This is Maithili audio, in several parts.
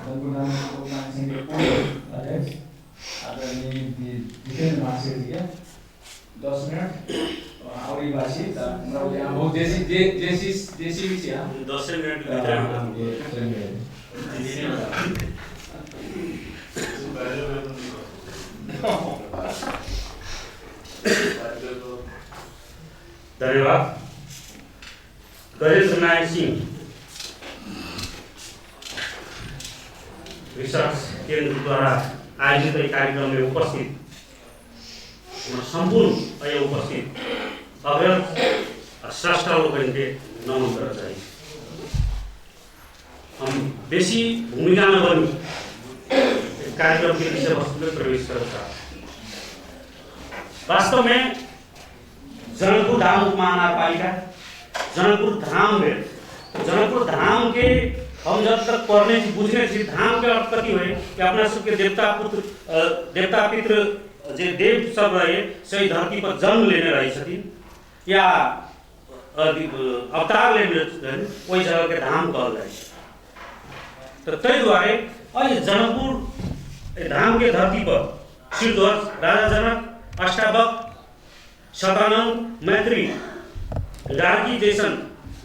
जनकपुर धाम के पूर्व अध्यक्ष आदरणीय जितेन्द्र महाशय जी के 10 मिनट और ई बात छी। तऽ हमरा बुझाइए अहाँ बहुत देसी देसी देसी भी छी अहाँ। 10 मिनट के भीतर धन्यवाद। गजेन्द्र नारायण सिंह रिसर्च केंद्र द्वारा आयोजित एहि कार्यक्रम में उपस्थित सम्पूर्ण एहि उपस्थित अग्रज आ श्रेष्ठ लोकनि के नमन करऽ चाही। हम बेसी भूमिका न बनी कार्यक्रम के विषय वस्तु में प्रवेश करऽ चाहब। वास्तव में जनकपुर धाम उपमहानगरपालिका जनकपुर धाम भेल। जनकपुर धाम के हम जब तक पढ़ने छी बुझने छी धाम के अर्थ कथी होइ कि अपना सबके देवता पुत्र देवता पितृ जे देव सब रहे से धरती पर जन्म लेने रहे छथिन या अवतार लेने रहनि, ओहि जगह के धाम कहल जाइ छै। तऽ ताहि दुआरे एहि जनकपुर धाम के धरती पर सिरध्वज राजा जनक अष्टावक्र शतानंद मैत्री गार्गी जैसन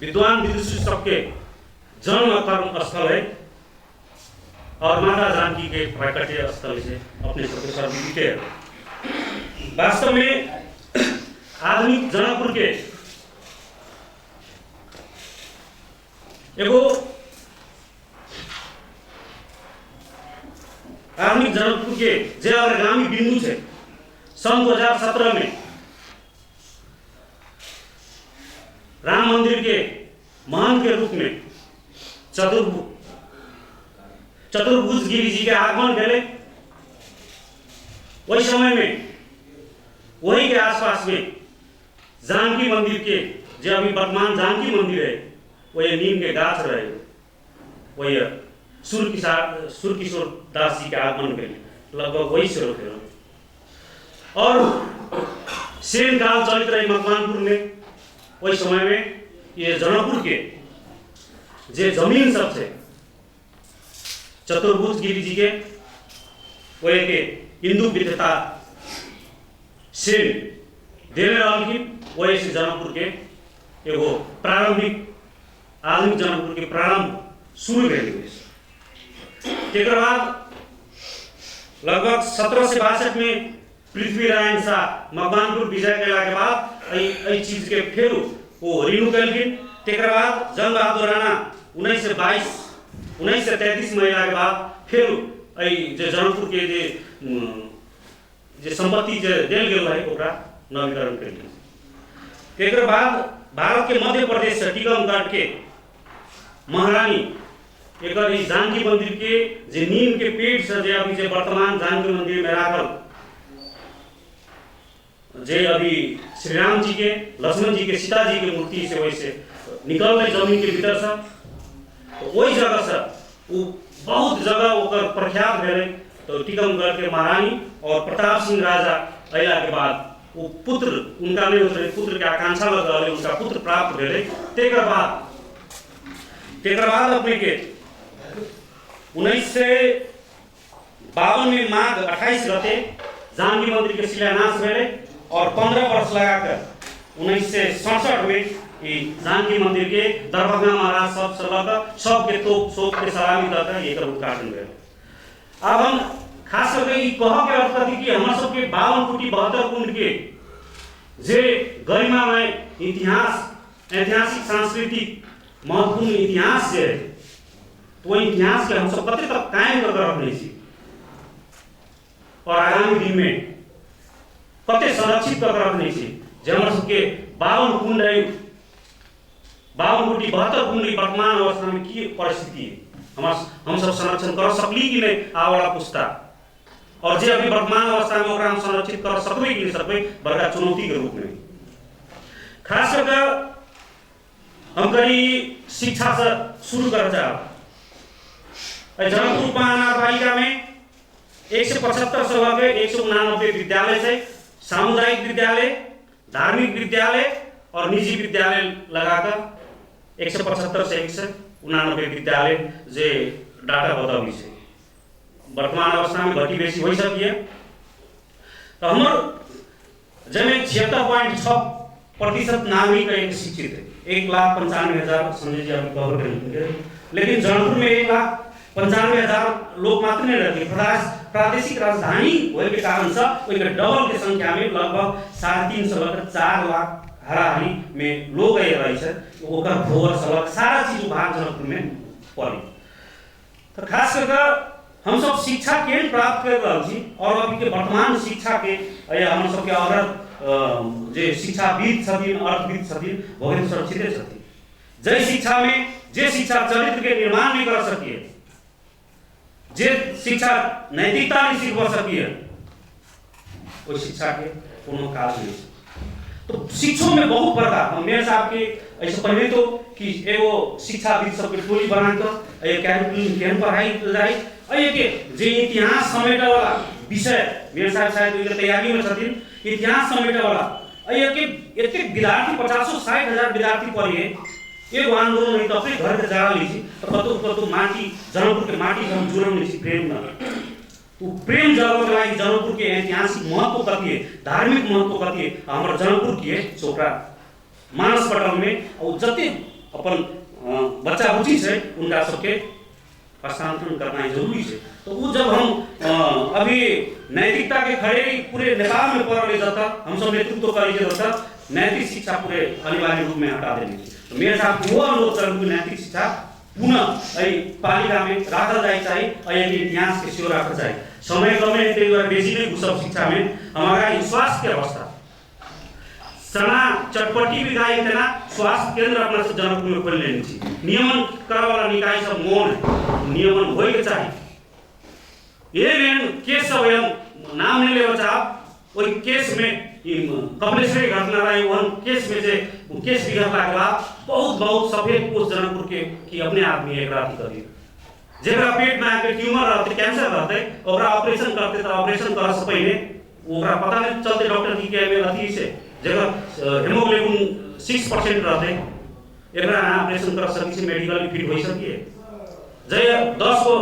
विद्वान विदुषी सबके जन्म कर्म स्थल है और माता जानकी के प्राकट्य स्थल से अपने सबके सर्वविदित है। वास्तव में आधुनिक जनकपुर के एगो आधुनिक जनकपुर के जे अग्रगामी बिंदु छै सन् 2017 में राम मंदिर के महंत के रूप में चतुर्भुज गिरी जी के आगमन भेलै। ओहि समय में वही के आसपास में जानकी मंदिर के जे अभी वर्तमान जानकी मंदिर है वही नीम के गाछ रहे, वही सूर्य किशोर दास जी के आगमन भेलै, लगभग वही से रोके। और सेन काल चलित रही मकवानपुर में ओहि समय में ये जनकपुर के जे जमीन सब छै चतुर्भुज गिरी जी के वही के हिंदू विद्वता सेन देने रहलखिन। वही से जनकपुर के एगो प्रारंभिक आधुनिक जनकपुर के प्रारंभ शुरू भेल। तेकर बाद लगभग 1762 में पृथ्वीनारायण शाह मकवानपुर विजय कयला के बाद एहि चीज के फेर ओ रिन्यू केलखिन। तेकर बाद जंग बहादुर राणा 1922 1933 में अयला के बाद फेर एहि जे जनकपुर के जे संपत्ति जे देल गेल रहे ओकरा नवीकरण केलखिन। तेकर बाद भारत के मध्य प्रदेश से टीकमगढ़ के महारानी एकर ई जानकी मंदिर के जे नीम के पेड़ से जे अभी जे वर्तमान जानकी मंदिर में राखल जे अभी श्री राम जी के लक्ष्मण जी के सीता जी के मूर्ति से वैसे निकल रही जमीन के भीतर से, तो वही जगह से वो बहुत जगह ओकर प्रख्यात भेलै। तो टीकमगढ़ के महारानी और प्रताप सिंह राजा अयला के बाद वो पुत्र उनका नहीं होते रहे, पुत्र के आकांक्षा लग रहा है, उनका पुत्र प्राप्त भेलै। तेकर बाद अपने के 1952 में माघ 28 गते जानकी मंदिर के शिलान्यास भेलै और 15 वर्ष लगाकर 1967 में ई जानकी मंदिर के दरभंगा महाराज सब से लऽ कऽ सबके तोप सोप के सलामी दऽ कऽ एकर उद्घाटन भेल। आब हम खास करके ई कहऽ के अर्थ कथी कि हमर सबके 52 कुटी 72 कुंड के जे गरिमामय इतिहास ऐतिहासिक सांस्कृतिक महत्वपूर्ण इतिहास जे है तो वही इतिहास के हम सब कते तक कायम कर रखने छी और आगामी दिन में कते संरक्षित कर रखने छी। जे हमर सबके 52 कुंड है, 52 कुटी 72 कुंड वर्तमान अवस्था में की परिस्थिति है, हम सब संरक्षण कर सकली कि नहीं आवाला पुस्ता और जे अभी वर्तमान अवस्था में ओकरा हम संरक्षित कर सकबै कि नहीं सकबै, बड़का चुनौती के रूप में। खास करके हम करी शिक्षा से शुरू कर चाहब। जनकपुर महानगरपालिका में 175 से लऽ के 189 विद्यालय छै, सामुदायिक विद्यालय, धार्मिक विद्यालय और निजी विद्यालय लगाकर 175 से 189 विद्यालय जे डाटा बताबै छै। वर्तमान अवस्था में घटी बेसी हो सकिए। तो हमर जाहिमे 76.6% नागरिक एक शिक्षित है, 1,95,000 संजय जी अभी कवर करेंगे, लेकिन जनकपुर में 1,95,000 लोग मात्र नहीं रहते। प्रादेशिक राजधानी होए के कारण से ओहिके डबल के संख्या में लगभग 3.5 से लग 4 लाख हाराहारी में लोग रहे छै, ओकर भोर से लग सारा चीज भाग जनकपुर में पड़े। तो खास करके हम सब शिक्षा केंद्र प्राप्त कर रहल छी और अभी के वर्तमान शिक्षा के हम सबके अगर जे शिक्षाविद छथिन, अर्थविद छथिन, भोगेन्द्र सुरक्षिते छथिन। जे शिक्षा में जे शिक्षा चरित्र के निर्माण नहीं कर सकिए, जे शिक्षा नैतिकता नहीं सिखब सकिए, ओहि शिक्षा के कोनो काज नहीं। तो शिक्षो में बहुत बड़का हम मेयर साहब के ऐसे पहले तो कि एगो शिक्षाविद सबके टोली बनाकर कैरिकुलम केहन पढ़ाई जाए, के जे इतिहास समेटे वाला विषय मेयर साहब शायद ओहिके तैयारी में छथिन, इतिहास समेटे वाला के एतेक विद्यार्थी 50-60 हजार विद्यार्थी पढ़िए, एगो आंदोलन नहीं तो अपने घर के जरा ली तो कतौ कतौ माटी जनकपुर के माटी हम जुड़ल नहीं छी प्रेम में। तो प्रेम जगावे के लागि जनकपुर के ऐतिहासिक महत्व कथी है, धार्मिक महत्व कथी है, हमर जनकपुर के ओकरा मानस पटल में और जते अपन बच्चा बुच्ची छै उनका सबके हस्तांतरण करना जरूरी है। तो वो जब हम अभी नैतिकता के खड़े पूरे नेपाल में पड़ल जता हम सब नेतृत्व करै जता नैतिक शिक्षा पूरे अनिवार्य रूप में हटा देने। तो मेरे साहब वो अनुरोध करू कि नैतिक शिक्षा पुनः एहि पालिका में राखल जाए चाही, एहि इतिहास के सेहो राखल चाही। समय कमे ताहि दुआरे बेसी नहीं घुसब शिक्षा में। हमारा स्वास्थ्य के अवस्था चना चटपटी भी गाय तेना स्वास्थ्य केंद्र अपना सब जनकपुर में खोल लेने छी, नियमन करे वाला निकाय सब मौन है, नियमन होय के चाही। एहन केस सब हम नाम नहीं लेबऽ चाहब, ओहि केस में कमलेश्वरी घटना रहे, ओहन केस में जे केस बिगड़ला के बाद बहुत बहुत सफेद पोस्ट जनकपुर के कि अपने आदमी एकरा अथी करी, जेकरा पेट में आके ट्यूमर रहते, कैंसर रहते, ओकरा ऑपरेशन करते तो ऑपरेशन करे से पहले ओकरा पता नहीं चलते डॉक्टर की के अथी छै, जेकर हेमोग्लोबिन 6% रहते एकरा ऑपरेशन कर सकी छै, मेडिकली फिट हो सकिए। जे 10 गो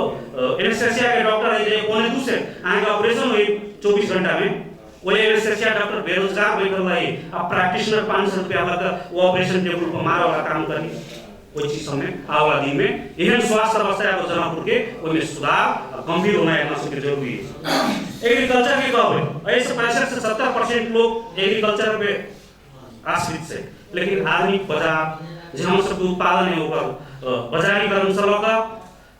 एनेस्थेसिया के डॉक्टर है जे 1.75 से अहाँके ऑपरेशन होई 24 घंटा में, वही एनेस्थेसिया डॉक्टर बेरोजगार बैठल रही आ प्रैक्टिशनर 500 रुपया लग वो ऑपरेशन टेबुल पर मारे वाला काम करी। ओहि चीज सबमे आबऽ दिन में एहन स्वास्थ्य अवस्था एगो जनकपुर के ओहिमे सुधार गंभीर होना अपना सबके जरूरी है। एग्रीकल्चर के कहबै एहिसँ 65 से 70% लोग एग्रीकल्चर पे आश्रित छै, लेकिन आधुनिक बाजार जे हम सबके उत्पादन है ओकर बाजारीकरण से लऽ कऽ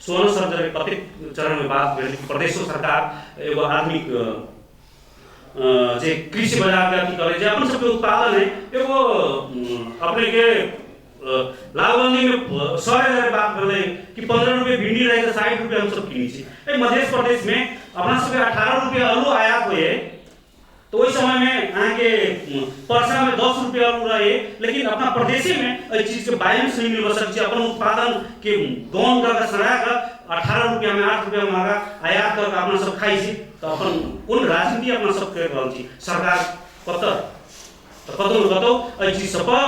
सोन सर कतेक चरण में बात भेल प्रदेशो सरकार एगो आधुनिक जे कृषि बाजार के अथी करे जे अपन सबके उत्पादन है एगो अपने के लालबंदी में 100,000 बात भेलै कि 15 रुपये भिंडी रहे तो 60 रुपये हम सब किनै छी। मध्य प्रदेश में अपना सबके 18 रुपये आलू आयात होइए, तो ओहि समय में अहाँके परसा में 10 रुपये आलू रहे, लेकिन अपना प्रदेशे में एहि चीज के बैलेंस नहीं मिल सकै छै। अपन उत्पादन के गौन कऽ सड़ा कऽ 18 रुपया में 8 रुपया महगा आयात कऽ अपना सब खाइ छी। तो अपन कोन राजनीति अपना सब करि रहल छी, सरकार कतऽ तो कतौ न कतौ एहि चीज सब पर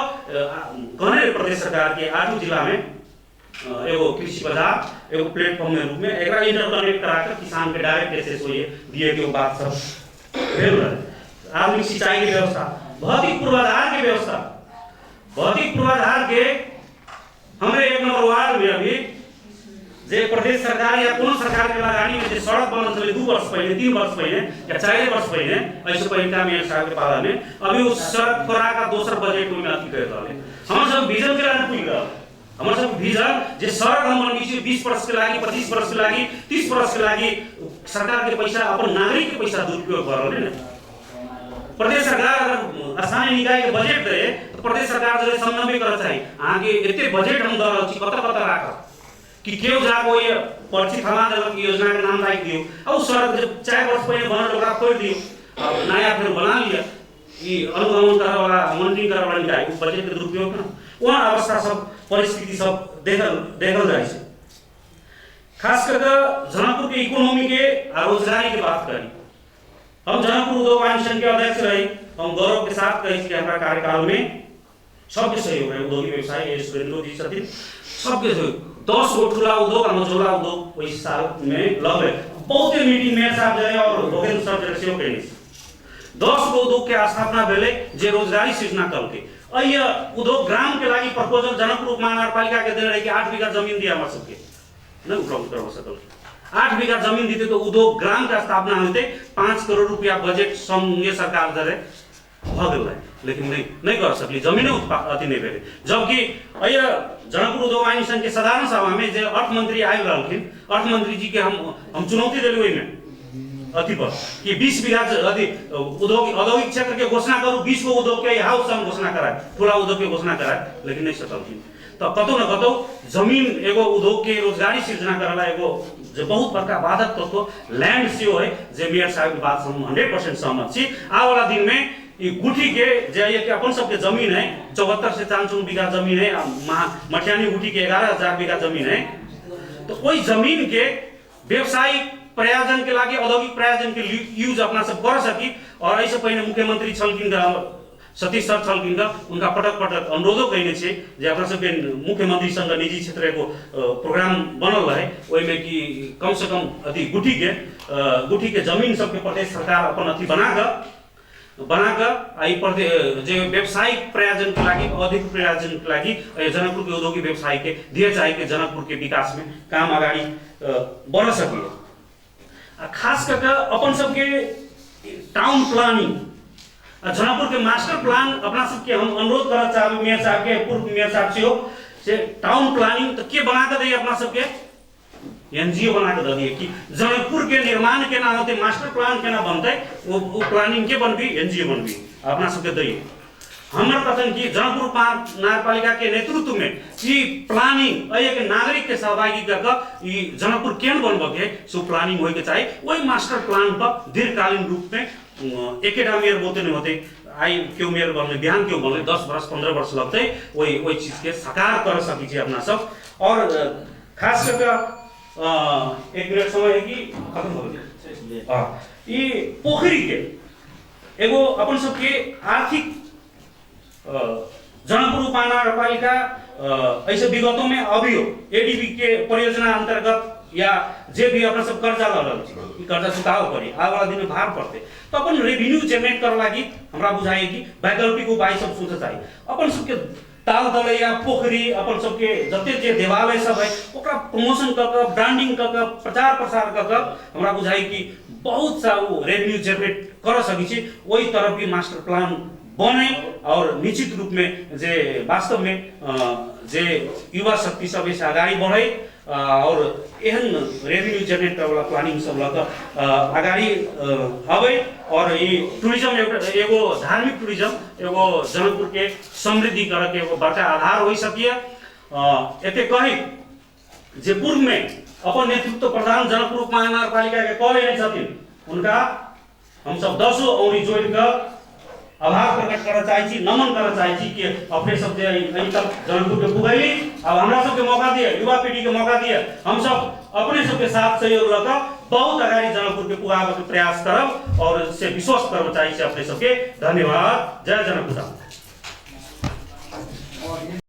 कहने प्रदेश सरकार के 8 जिला में एगो कृषि बाजार एगो प्लेटफॉर्म के रूप में एकरा इंटरकनेक्ट करा के किसान के डायरेक्ट एक्सेस होइए दिए के बात सब भेल रहे। आधुनिक सिंचाई के व्यवस्था, भौतिक पूर्वाधार के व्यवस्था, भौतिक पूर्वाधार के हमरे 1 नंबर वार्ड में अभी जे प्रदेश सरकार या कोनो सरकार के लगानी में जे सड़क बनल छलै 2 वर्ष पहले, 3 वर्ष पहले या 4 वर्ष पहले, ऐसे पहिलका मेयर साहब के पाला में अभी उस सड़क खोरा का दोसर बजट ओहिमे अथी कर रहल है। हमर सब विजन के लागि पुगि रहल, हमर सब विजन जे सड़क हम बनबै छी 20 वर्ष के लागि, 25 वर्ष के लागि, 30 वर्ष के लागि सरकार के पैसा अपन नागरिक के पैसा दुरुपयोग भऽ रहल है ने। प्रदेश सरकार अगर स्थानीय निकाय के बजट दे तो प्रदेश सरकार जे समन्वय करऽ चाही, अहाँके एते बजट हम दऽ रहल छी कतऽ कतऽ राखब कि केओ जाके ओहि पर्ची थमा देलक योजना के नाम राखि दियौ आ ओ सड़क जे 4 वर्ष पहिले बनल ओकरा खोलि दियौ आ नया फेर बना लिअ। ई अनुगमन करऽ वाला, मॉनिटरिंग करऽ वाला निकाय ओ बजट के दुरुपयोग न वहाँ अवस्था सब परिस्थिति सब देखल जाइ छै। खास कर के जनकपुर के इकोनॉमी के आ रोजगारी के बात करी, हम जनकपुर उद्योग वाणिज्य संघ के अध्यक्ष रही, हम गौरव के साथ कहै छी कि हमरा कार्यकाल में सबके सहयोग रहे, उद्योगी व्यवसायी सुरेंद्रो जी छथिन सबके सहयोग, 10 गो ठुला उद्योग आ मझोला उद्योग ओहि साल में लगलै। बहुते मीटिंग मेयर साहब जरे और भोगेन्द्र सर जरे सेहो कयने छी। 10 गो उद्योग के स्थापना भेलै जे रोजगारी सृजना कलकै। एहि उद्योग ग्राम के लागि प्रपोजल जनकपुर उपमहानगरपालिका के देने रहे कि 8 बीघा जमीन दिया हमरा सबके, नहीं उपलब्ध करवा सकल। 8 बीघा जमीन दिते तो उद्योग ग्राम के स्थापना होते 5 करोड़ रुपया बजट संघीय सरकार जरे भ गेल रहे, लेकिन नहीं कर सकली, जमीने अथी नहीं भेलै। जबकि एहि जनकपुर उद्योग वाणिज्य संघ के साधारण सभा में जे अर्थमंत्री आयल रहलखिन, अर्थमंत्री जी के हम चुनौती देली ओहिमे अथी पर कि 20 बीघा अथी उद्योग औद्योगिक क्षेत्र के घोषणा करू, 20 गो उद्योग के हाउस हम घोषणा कराए, ठूला उद्योग के घोषणा कराए, लेकिन नहीं सकलखिन। तो कतौ न कतौ जमीन एगो उद्योग के रोजगारी सृजना करला एगो जे बहुत बड़का बाधक तत्व लैंड सेहो है, जे मेयर साहब के बात हम 100% सहमत छी। आबवला दिन में ई गुठी के जे ये अपन सबके जमीन है 74 से 54 बीघा जमीन है, मठियानी गुठी के 11,000 बीघा जमीन है, तो ओहि जमीन के व्यावसायिक प्रयोजन के लागि औद्योगिक प्रयोजन के यूज अपना सब कर सकी। और एहिसँ पहिने मुख्यमंत्री छलखिन सतीश सर छलखिन, उनका पटक पटक अनुरोधो कयने छै जे अपना सबके मुख्यमंत्री संग निजी क्षेत्र एगो प्रोग्राम बनल रहे, ओहिमे कि कम से कम अथी गुठी के जमीन सबके प्रदेश सरकार अपन अथी बनाकऽ आ ई जे व्यावसायिक प्रयोजन के लागि अधिक प्रयोजन के लागि जनकपुर के औद्योगिक व्यवसाय के दिए चाहे के जनकपुर के विकास में काम अगाडि बढ़ सकिए। आ खास कऽ के अपन सबके टाउन प्लानिंग आ जनकपुर के मास्टर प्लान अपना सबके हम अनुरोध करऽ चाहब मेयर साहब के, पूर्व मेयर साहब सेहो से टाउन प्लानिंग तो के बना कऽ दैए अपना सबके, एनजीओ बना के दऽ दिए कि जनकपुर के निर्माण केना होतै, मास्टर प्लान केना बनतै, वो प्लानिंग के बनबी, एनजीओ बनबी अपना सबके दैए। हमर कथन कि जनकपुर नगरपालिका के नेतृत्व में ई प्लानिंग एहि के नागरिक के सहभागी कऽ के ई जनकपुर केहन बनबऽ के सो प्लानिंग होइके चाही। ओहि मास्टर प्लान पर दीर्घकालीन रूप में एकेटा मेयर बहुते नहीं होते, आइ केओ मेयर बनलै बिहान केओ बनलै, 10 वर्ष 15 वर्ष लगतै ओहि ओहि चीज के साकार कर सकै छी अपना सब। और खास कऽ के 1 मिनट समय है कि खत्म हो गेलै। ई पोखरी के एगो अपन सबके आर्थिक जनकपुर उपमहानगरपालिका ऐसे विगतों में अभियो एडीबी के परियोजना अंतर्गत या जे भी अपना सब कर्जा लऽ रहल छी, कर्जा चुकाबऽ पड़ी, आबवला दिन में भार पड़तै, तो अपन रेवेन्यू जेनरेट करऽ लागि हमरा बुझाइए कि वैकल्पिक उपाय सब सोचऽ चाही। अपन सबके ताल तलैया पोखरी अपन सबके जते जे देवालय सब है ओकरा प्रमोशन कऽ के ब्रांडिंग कऽ के प्रचार प्रसार कऽ के हमरा बुझाइ कि बहुत सा ओ रेवेन्यू जेनरेट करऽ सकै छी। ओहि तरफ भी मास्टर प्लान बने और निश्चित रूप में जे वास्तव में जे युवा शक्ति सब एहिसँ अगाडि बढ़े और एहन रेवेन्यू जेनरेट करऽवला प्लानिंग सब लऽ कऽ अगाडि अबै। और ई टूरिज्म एगो धार्मिक टूरिज्म एगो जनकपुर के समृद्धि करऽ के एगो बड़का आधार हो सकिए। एते कही जे पूर्व में अपन नेतृत्व प्रधान जनकपुर उपमहानगरपालिका के कऽ लेने छथिन, उनका हमसब 10 औरी जोड़ि कऽ आभार प्रकट करऽ चाहै छी, नमन करऽ चाहै छी कि अपने सब जे एहि तक जनकपुर के पुगैली। अब हमरा सबके मौका दिए, युवा पीढ़ी के मौका दिए, हमसब अपने सबके साथ सहयोग लऽ कऽ बहुत अगाडि जनकपुर के पुगाबऽ के प्रयास करब और से विश्वस्त करऽ चाहै छी अपने सबके। धन्यवाद। जय जनकपुर।